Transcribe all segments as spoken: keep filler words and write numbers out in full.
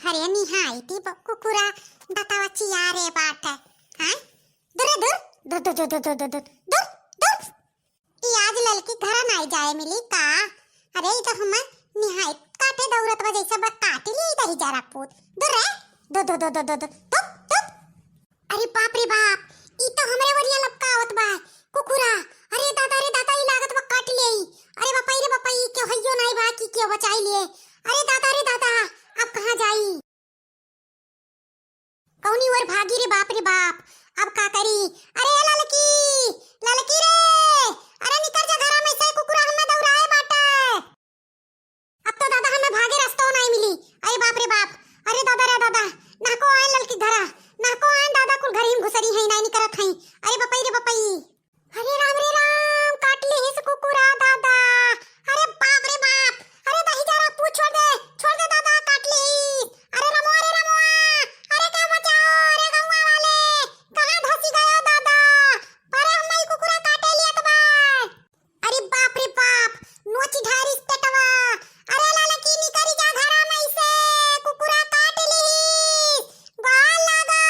अरे निहाई ती ब-, कुकुरा दतवा चियारे बाटे। हाँ? दूर, दूर, दूर, दूर। ई आज ललकी घरा नाई जाए मिली का? अरे, ई तो हमें निहाई काटे दौरत बा, जैसे बा काटी ली दही जरा पूत। दूर रे, दो, दो, दो। अरे बाप रे बाप, ई तो हमरे वरिया लपकावत बा कुकुरा। अरे दादा रे दादा, ई लागत बा काट लेई। अरे बापई रे बापई, केहू हइयो नाई बा कि केहू बचाई लिए। अरे दादा रे दादा, अब कहाँ जाई? कौनी ओर भागी रे बाप रे बाप, अब का करी? अरे ललकी, ललकी रे, अरे निकर जा घरा में से, कुकुरा हमें दौड़ाए बाटे। अब तो दादा हमें भागे रस्तो नाई मिली। अरे बाप रे बाप, अरे दादा रे दादा, नाको आए ललकी घरा, नाको आए दादा, कुल घर ही में घुसरी है, नाई निकरत है। अरे बपई रे बपई, अरे राम रे राम, काट ली हिस कुकुरा दादा। अरे बाप रे बाप, अरे दही जरा पूत छोड़ दे, छोड़ दे दादा, काट ली। अरे रमुआ रे रमुआ, अरे का बचाओ रे गौवा वाले, कहाँ धसी गयो दादा? अरे हमारी कुकुरा काटे लिया तो बा। अरे बाप रे बाप, नोची ढारिस पेटवा। अरे ललकी निकरी जा घरा में से, कुकुरा काट ली। गोहार लागो।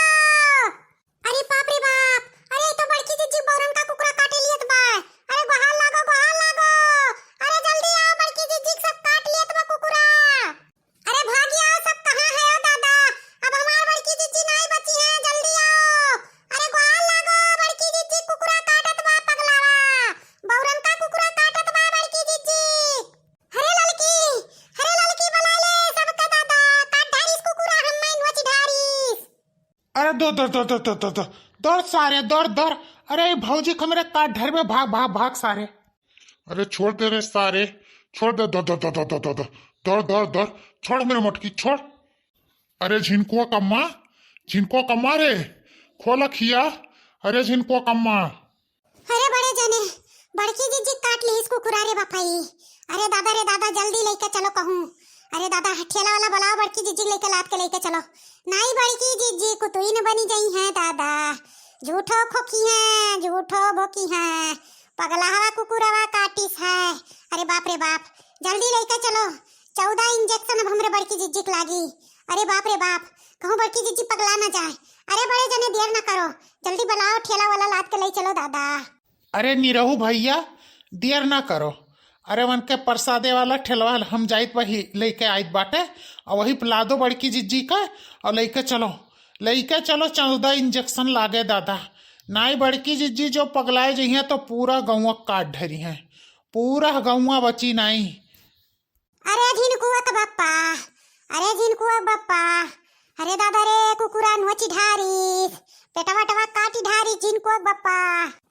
अरे बाप रे बाप, अरे ई तो बड़की जिज्जी बौरन का कुकुरा काटे लियत बा। अरे गोहार लागो, गोहार लागो। अरे जल्दी आओ, बड़की जिज्जी सब काट लियत बा कुकुरा। अरे भागी आओ सब, कहाँ है ओ दादा? अब हमार बड़की जिज्जी नाई बची है, जल्दी आओ। अरे गोहार लागो, बड़की जिज्जी कुकुरा काटत बा पगलावा। बौरन का कुकुरा काटत बा बड़की जिज्जी। अरे ललकी, अरे ललकी बला ले सबके दादा, काट ढारिस कुकुरा हम्मे नोच ढारिस। अरे दौड़, दौड़, दौड़, दौड़, दौड़, दौड़, दौड़ सारे, दौड़, दौड़। अरे ई भौजी के हमरे काट ढरबे, भाग, भाग, भाग सारे। अरे छोड़ दे रे सारे, छोड़ दे, दौड़, दौड़, दौड़, दौड़, दौड़, दौड़, दौड़, दौड़, दौड़, छोड़ मेरे मोटकी, छोड़। अरे झिनकुआ कम्मा, झिनकुआ कम्मा रे, खोल अखिया। अरे झिनकुआ कम्मा। अरे बड़े जने, बड़की जिज्जी काट लीस कुकुरा रे बपई। अरे दादा रे दादा, जल्दी लेके चलो कहूँ। अरे दादा, ठेला वाला बुलाओ, बड़की जिज्जी लेके लाद के लेके चलो। नाई बड़की जिज्जी कुतुइन बनी गई हैं दादा, झूठो खोकी हैं, झूठो भोकी हैं, पगला हवा कुकुरवा काटिस है। अरे बाप रे बाप, जल्दी लेके चलो, चौदह इंजेक्शन अब हमरे बड़की जिज्जी के लागी। अरे बाप रे बाप, कहूँ बड़की जिज्जी पगला ना जाए। अरे बड़े जने देर ना करो, जल्दी बुलाओ, ठेला वाला लाद के ले चलो दादा। अरे निरहू भैया, देर ना करो। अरे उनके प्रसादे वाला ठेलवा हम जाइत वही लेके आइत बाटे, और वही पे लादो बड़की जिज्जी का, और लेके चलो, लेके चलो, चौदह इंजेक्शन लागे दादा। नाई बड़की जिज्जी जो पगलाए जइहें तो पूरा गौवा काट ढरी हैं, पूरा गौवा बची नाई। अरे झिनकुआ के बप्पा, अरे झिनकुआ के बप्पा, अरे दादा रे, कुकुरा नोची ढारिस, पेटवा टवा काटी ढारिस झिनकुआ के बप्पा।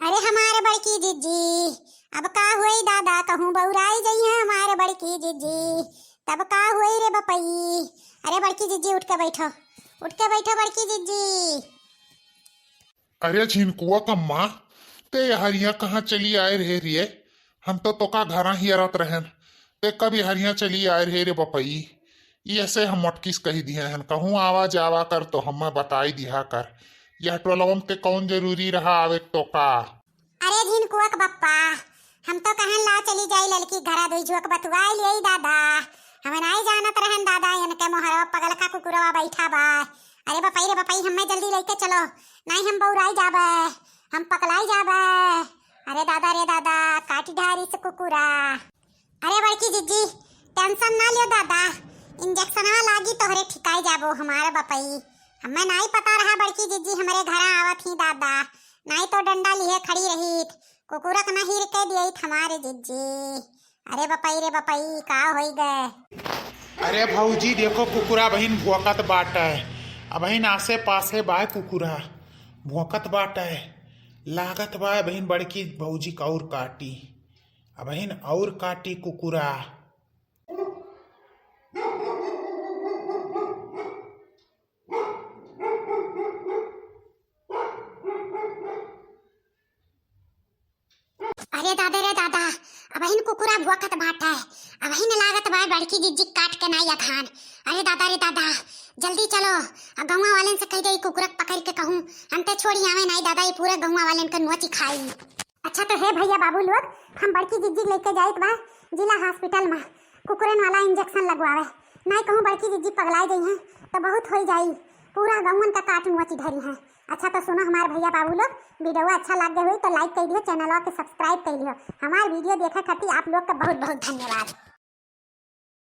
अरे हमारे बड़की जिज्जी, अब का होई दादा, कहूँ बौराई जइहें हमारे बड़की जिज्जी, तब का होई रे बपई। अरे बड़की जिज्जी उठ के बैठो, उठ के बैठो बड़की जिज्जी। अरे झिनकुआ कम्मा, ते यहरिया कहाँ चली आए रहे रे? हम तो तोका घरा हियरत रहन, ते कब यहरिया चली आए रहे रे बपई? ई ऐसे हम मोटकिस कही दिहे हन, कहूँ आवा जावा कर तो हमें बताई दिहा कर। यह टोलवा में ते कौन जरूरी रहा आवे के तोका? अरे झिनकुआ के बप्पा, हम तो कहन ला चली जाई ललकी घरा, दुई झोंक बतुआई लियई दादा। हम नाई जानत रहन दादा, इनके मोहरवा पगल का कुकुरवा बैठा बा। अरे बपई रे बपई, हमें जल्दी लेके चलो, नाई हम बौराई जाबे, हम पकलाई जाबे। अरे दादा रे दादा, काटी ढारिस कुकुरा। अरे बड़की जिज्जी, टेंशन ना लियो दादा, इंजेक्शनवा लागी तोहरे ठिकाई जाबो हमारे बपई। हमें नाई पता रहा बड़की जिज्जी हमरे घरा आवत ही दादा, नाई तो डंडा लिहे खड़ी रहीत, कुकुरक ना हिर के दियत हमारे जिज्जी। अरे बपई रे बपई, का होई गए? अरे भौजी, देखो कुकुरा बहिन भोंकत बाटे। अबहिन आसे पासे बाय कुकुरा भोंकत बाटे। लागत बाय बहिन बड़की भौजी का और काटी। अबहिन और काटी कुकुरा। अरे दादा रे दादा, अबहिन कुकुरा भोंकत बाटे, अबहिन लागत बा बड़की जिज्जी काट के नाई अधान। अरे दादा रे दादा, जल्दी चलो, आ गौवा वालेन से कहि दे, ई कुकुरा के पकड़ि के कहूँ, हमते छोड़ी आवे नाई दादा, ई पूरे गौवा वालेन के नोची खाई। अच्छा तो हे भैया बाबू लोग, हम बड़की जिज्जी लेके जाइत बा जिला हॉस्पिटल में कुकुरन वाला इंजेक्शन लगवावे। नहीं कहूँ बड़की जिज्जी पगलाइ गई हैं तो बहुत होइ जाई, पूरा गौवन का काट नोच धरी हैं। अच्छा तो सुनो हमार भैया बाबू लोग, वीडियो अच्छा लाग गए हुई तो लाइक कर दियो, चैनलवा के सब्सक्राइब कर लियो। हमार वीडियो देखे खातिर आप लोग का बहुत बहुत धन्यवाद।